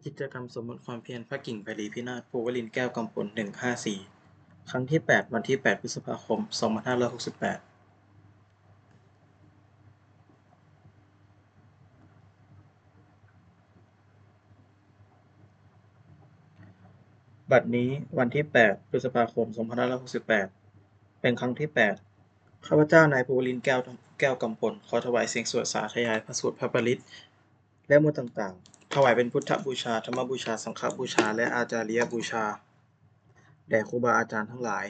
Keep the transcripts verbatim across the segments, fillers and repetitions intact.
กิจกรรมสมมติความเพียรพระกิ่งไพรีพินาศ ภูวลินทร์ แก้วกำพล หนึ่งห้าสี่ ครั้งที่ แปด วันที่ แปด พฤษภาคม สองพันห้าร้อยหกสิบแปด บัดนี้วันที่ แปด พฤษภาคม สองพันห้าร้อยหกสิบแปด เป็นครั้งที่ แปด ข้าพเจ้านายภูวลินทร์ แก้ว แก้วกำพล ขอถวายเสียงสวดสาธยายพระสูตรพระปริตร และมนต์ต่างๆ ถวายเป็นพุทธบูชา ธรรมบูชา สังฆบูชา และอาจาริยบูชา แด่ครูบาอาจารย์ทั้งหลาย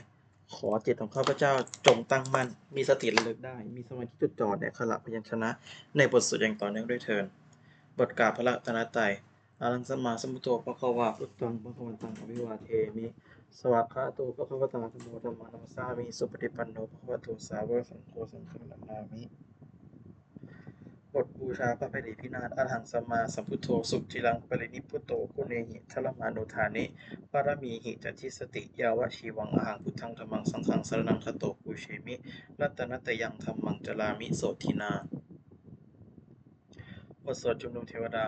ขอจิตของข้าพเจ้าจงตั้งมั่น มีสติระลึกได้ มีสมาธิจดจ่อในอักขระพยัญชนะ ในบทสวดอย่างต่อเนื่องด้วยเทอญ บทกราบพระรัตนตรัย Arahaṃ sammāsambuddho bhagavā, buddhaṃ bhagavantaṃ abhivādemi. Svākkhāto bhagavatā dhammo, dhammaṃ namassāmi. Supaṭipanno bhagavato sāvakasaṅgho, saṅghaṃ namāmi. บทบูชาพระไพรีพินาศ Arahaṃ sammāsambuddho suciraṃ parinibbuto, guṇehi dharamāno dāni, pāramīhi ca dissati. Yāvajīvaṃ ahaṃ buddhaṃ dhammaṃ saṅghaṃ saraṇaṃ gato, pūjemi ratanattayaṃ, dhammaṃ carāmi sotthinā. บทสวดชุมนุมเทวดา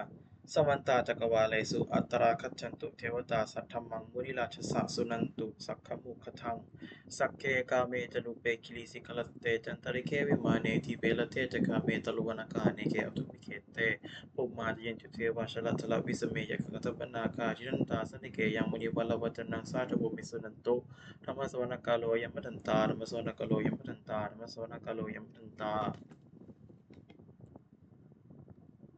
Samantā cakkavāḷesu atrāgacchantu devatā, saddhammaṃ munirājassa suṇantu saggamokkhadaṃ. Sagge kāme ca rūpe girisikharataṭe cantalikkhe vimāne, dīpe raṭṭhe ca gāme taruvanagahane gehavatthumhi khette, bhummā cāyantu devā jalathalavisame yakkhagandhabbanāgā, tiṭṭhantā santike yaṃ munivaravacanaṃ sādhavo me suṇantu. Dhammassavanakālo ayam bhadantā, dhammassavanakālo ayam bhadantā, dhammassavanakālo ayam bhadantā.